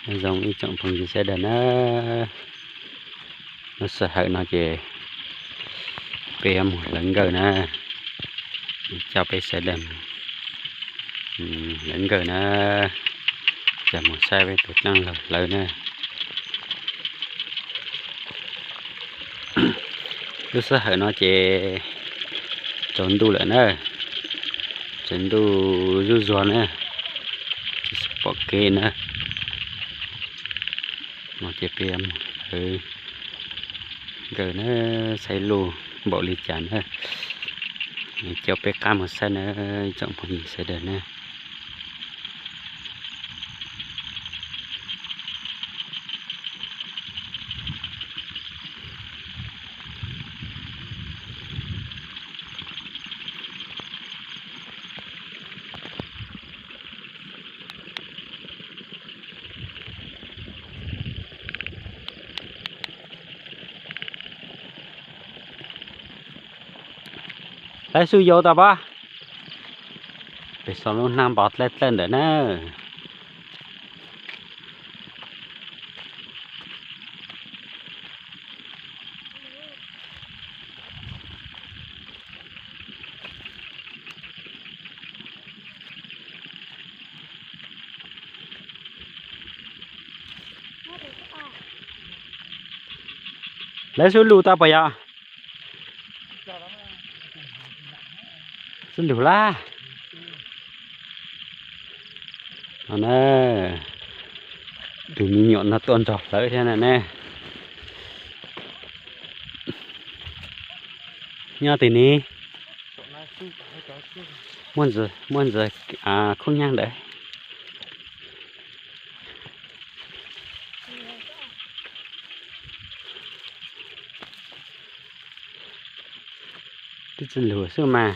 Nyob zoo ib tsoom phooj ywg sawv daws na, lub sij hawm no ces peb yuav mus hlawv nkawj na, coj peb sawv daws hlawv nkawj na, coj mus saib peb tus dlaab laug hlawv na. Lub sij hawm no ces tsaus ntuj lawm na, tsaus ntuj zuj zus na, tsis pom kev na. No ces peb yuav mus hlawv nkawj na, saib luj npaum li cas na. Coj peb qab mus saib na, ib tsoom phooj ywg sawv daws na. Hlawv xub yau tau pab, pem saum lub hnab npog dlawb dlawb ntawm na. Lawv xub lug tau puas yog? Xub lug lawm. No na, tus me nyuam no tuaj nrog hlawv thiab na ne. Nyob twg ni? Muaj ntxiv, muaj ntxiv khoob nyaab ntawd. Twb tsis lug xwb mas.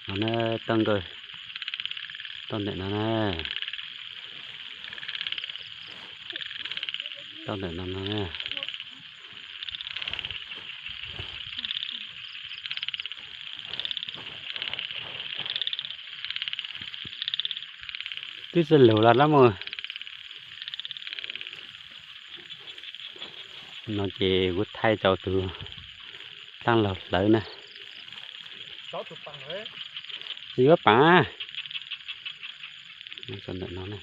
No na, tau nkawd tau ntawm no na, tau ntawm no no na. Twb tsis lug los dab mus. No ces kuv thaij rau tus dlaab laug hlawv na. Tsis yuav paam. Ntawm no na.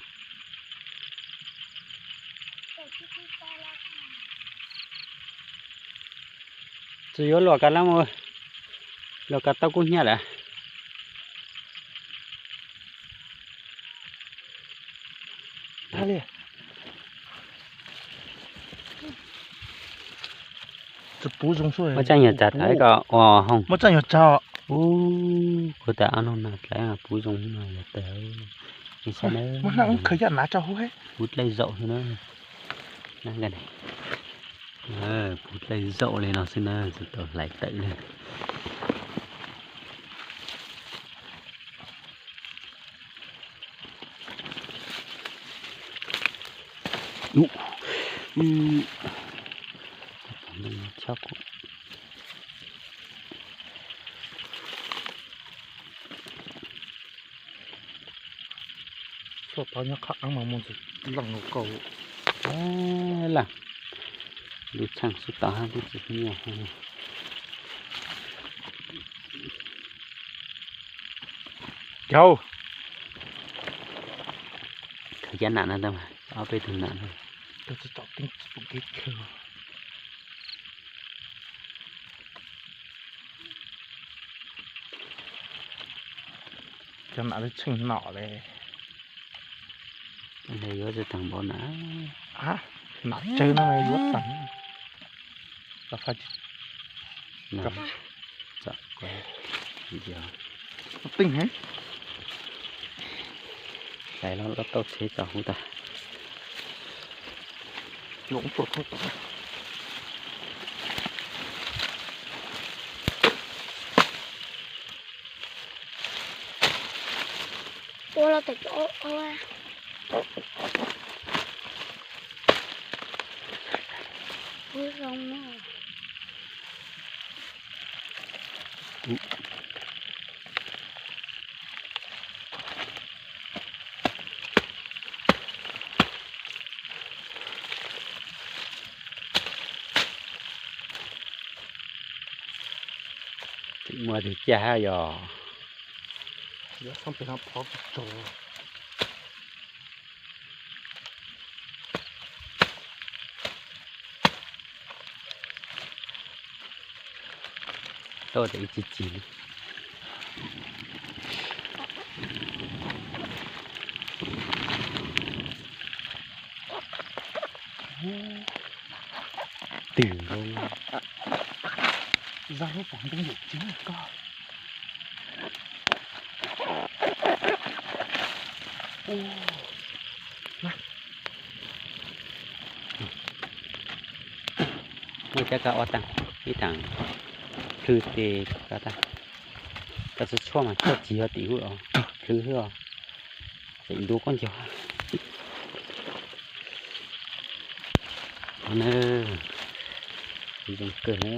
Tsis yuav luam kav dab mus, luam kav tau kub hnyiab lawm. Muaj tsaaj nyuag tsav tawv ko ua hooj. Ub, kuv tas ob nub no dlawb puv zoo no yog tawg. Saib na, puv dlaij zaum xwb na. Puv dlaij zaum li no xwb na, tsis tau hlais tawm li. Txoj tod nyob qhov aav mas muaj ntsis leej ua kauj. Laj, lub tshaaj xub tod hab lub tsis nyiaj. Yau, khaws cov nam no tau, ob peb tug nam no. Cov nam lub tsheej nom li. Yuav tsis tau npaum na. Nam tsawg no yuav tau. Hlais los loj tau tsheb tau huv tag. Ua los tawm cov ua. Ua zoo na. Muaj tus caj hab yog. Tau tas ib tsi tsi li. Twm nkaus. Zaj lub pov ntoo yawm tsev ko. Muaj cab koj ua taag, ib taag plhw tes koj taag. Koj tsi tshuaj mas tshuaj tsis yog tim hub os, plhw hwb os. Tseem ntu koj ncaug. Zoo kawg na.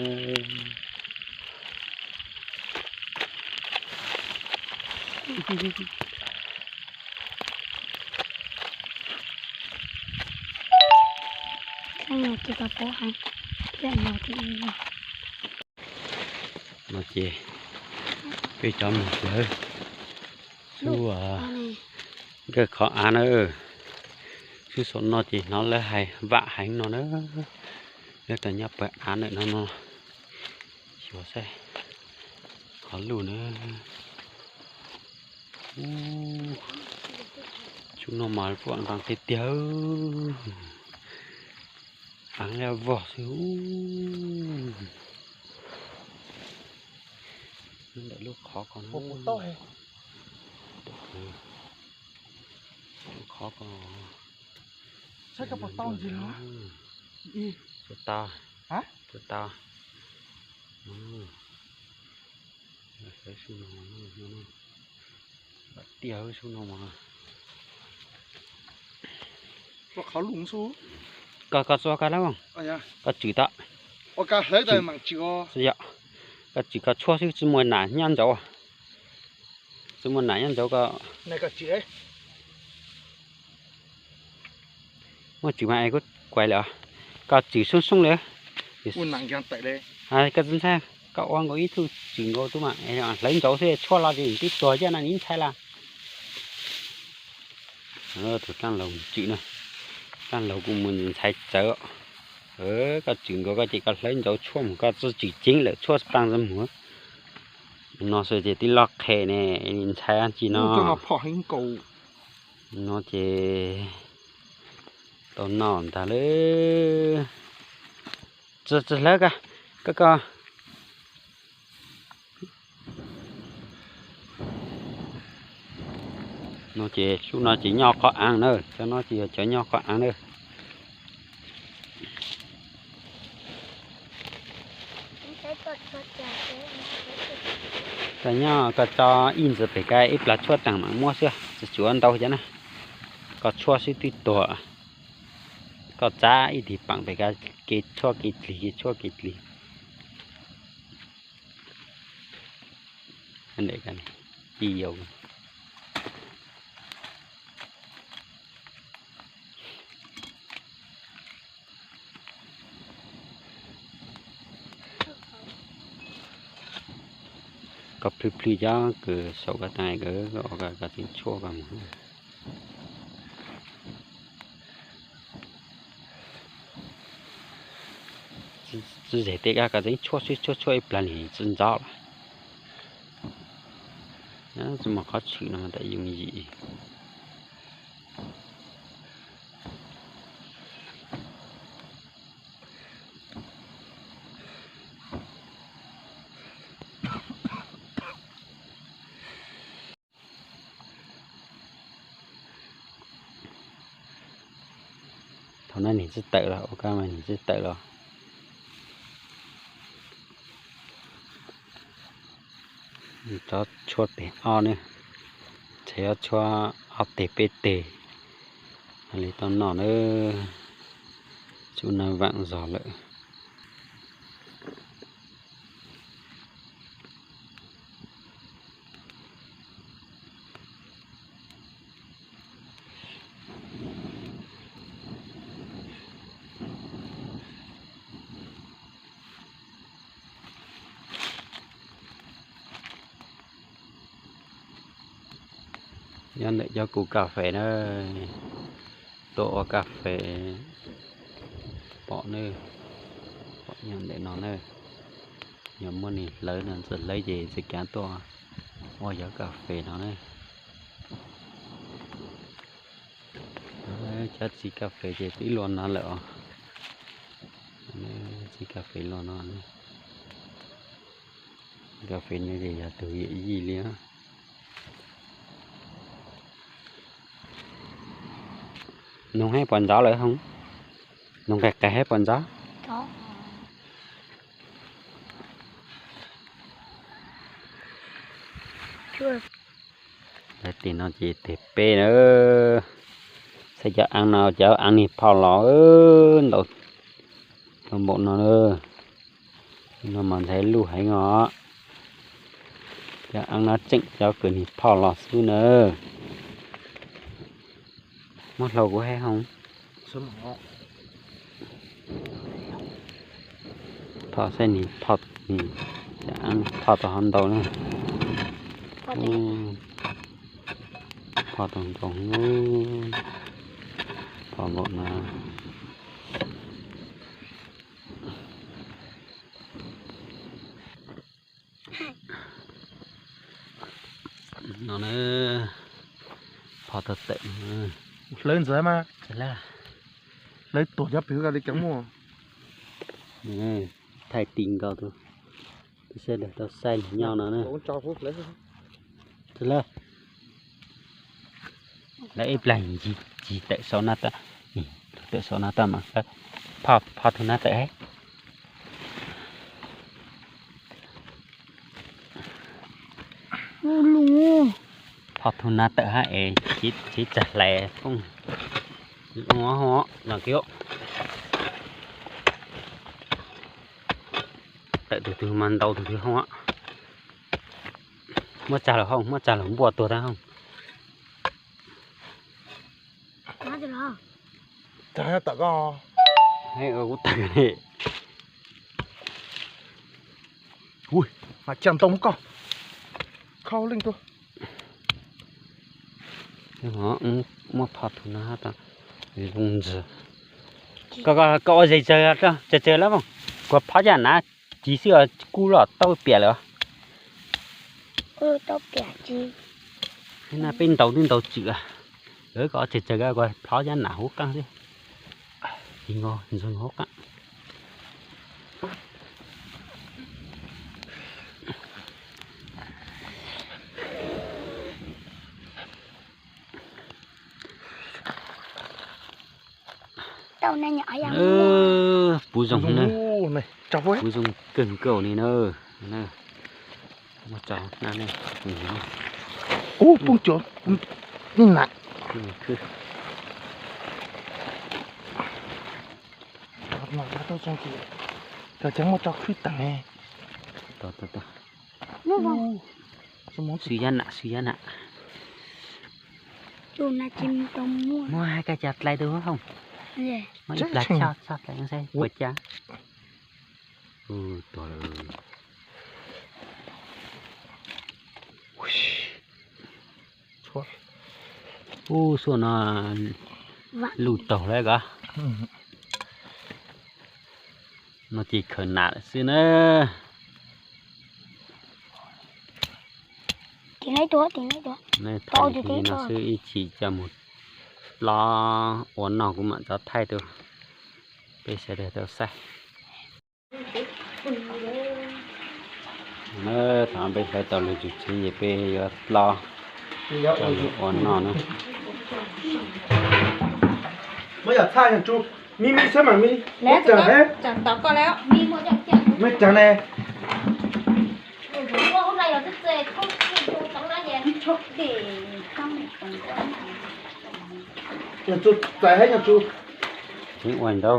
No ces peb cov mus hlawv xub nkawj qhov av na. Xub saum no ces hnov lawv hais vam heev no na. Lawv tau nyob pawg av ntawm no no. Xyuas saib qhov luj na. Xub no mas vam nqees tiag tiag. Av liab vog xwb. Ntawm lub qhov ko, lub qhov ko. Tau, tau. Tiag xub no mas. Koj, koj txua koj lawm, koj tswm tau. Koj tswm koj tshuaj xwb, tsis muaj nam nyob ntawd. Tsis muaj nam nyob ntawd koj. Muaj tswm mas es kuv kuais lawm. Koj tswm soob soob li. Koj tsis ntshai, koj ua nkaus ib tug tswm nkaus tub mas hlawv ntsauv xwb, tshuaj los ces twb tuag coj no nws ntshai lawm. Tus kaaj laug tswm na, kaaj laug kuj mus ntxhais tsawv. Koj tswm nkaus koj ces koj hlawv ntsauv tshuaj mus, koj tsi tswm ceev lawm tshuaj taag ntawd mus. No xwb ces tib loj qhes ne, ntshai dab tsi no. No ces tau noj ntag lawm. Tsi, tsi hlawv koj, koj, koj. No ces xub no ces nyob qhov aav na, cov no ces yog cov nyob qhov aav na. Koj nyob koj tso ib ntxiv pem koj ib plag tshuaj taag mam muab xwb, tsi tsum ua ntau cov na. Koj tshuaj xwb twb tuag. Koj txav ib tig paam pem koj kev tshuaj kev dlig, kev tshuaj kev dlig. Koj plhws plhws cov kws saum koj taag, koj tseev tshuaj koj mus. Tsi zeg tej koj tseev tshuaj xwb, tshuaj tshuaj ib plag nim tsi ntxov lawm. Tsi muaj qhov tshwm no tas yooj yim. Thaum no nim txij tawm los, ua koj mas nim txij tawm los. Tov tshuaj teg ob ne, tseem yuav tshuaj ob teg peb teg, li tau noj na. Xub no vaam zog lawm. Nyob ntawm cov kuv kas fes na, tuaj ua kas fes pom na, pom nyob ntawm no na. Yog muaj neeg hlawv no, txawm hlawv ces txawm kav tuaj ua cov kas fes no na. Cov txiv kas fes ces twb luaj no lawm os. Txiv kas fes luaj no. Kas fes no ces yog tus yawm yij li. Noog hab pom ntxov lawm hoob? Noog qes qes hab pom ntxov? Tim no ces teg peb na. Saib cov aav no, cov aav niag phoj los ntau npaum no na. No mas ntxhais luj heev os. Cov aav no tseem cov kws niag phoj los xwb na. Muab hlau kuv hab hoob. Phoj saib niag phoj, phoj tau hov ntau na. Phoj tau ntau, phoj npaum no. No na, phoj tau tawm. Hlawv ntxiv mas. Hlawv tuag cov pem li cas muaj. Thaij ti nkaus tus, tus sawv daws tau saib nyob no na. Lawv ib plag ncig tawm saum no tag, tawm saum no tag mas phoj, phoj tug nab tawm hab. Phoj tug nab tawm hab es tsis tsag hlais poob. Tawm tus twg mas ntau tus twg hoob. Muab tsag los hoob, muab tsag los npuaj tuag tag hoob. Ua kuv tawm li. Ua, mas cag ntoo koj, khau leej tuaj. Muab phoj tug no hab tau zoo ntxiv. Koj ua zes tsawg, tsawg tsawg lawm, kuv phoj caj nav kiv xwb os, kub los tau piam lawm. Na peb ntaus twb ntaus tswm, koj tsawg tsawg kuv phoj caj nav huv qaab xwb. Ntxoog huv qaab. Puv zoo, puv zoo kawg nkaus li na. Ub, poob cuag nej nam. Cov ceev muab tso khwb teem. Xwb yab nam, xwb yab nam. Muab hais koj cas dlai tus hoob. Muab ib plag tshaj tshaj dlai saib puas cas. Tuag lawm. Ub, xuaj no luj taug lawm kod. No ces khaws nam lawm xwb na. Li no xwb ib chim coj mus dlob ua noj kuv mam rov thaij rau peb sawv daws tau saib. Thaum peb hlawv tau lug tsum txiv ces peb yuav dlob coj mus ua noj na. Txiv ua ntau.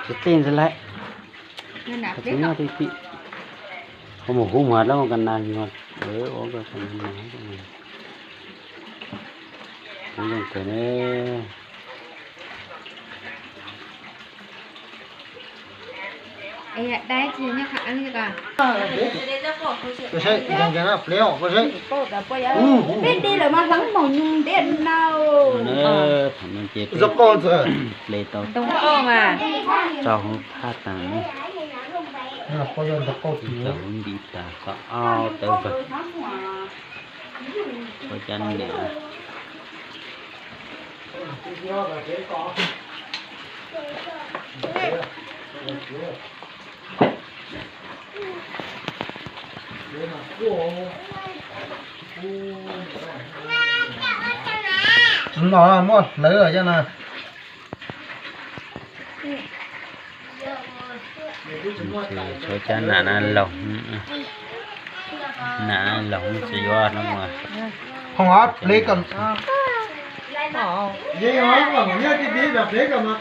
Txiv tej ntxiv lawm. Txiv nyob ti ti. Ho mus hu mas dab ka nas nyuag ua ua ka nas. Kuv zoo kawg ne. Dai tsis nyob qhov eeb ko. Koj saib, ntsees ntsees na, plev os, koj saib. Peb di lawm mas hleev maum nyuj ntiab no. Thaum no ces peb plev tau ntoo qoj mas tso hauv phaj tas, tso hauv ntiv tas tau ob tawb vawg. Ua cov niam no muaj hlawv os cov no. Tshuav cov nam na loog, nam na loog tsis yuav no mas. Hoo plev kom, plev kom mas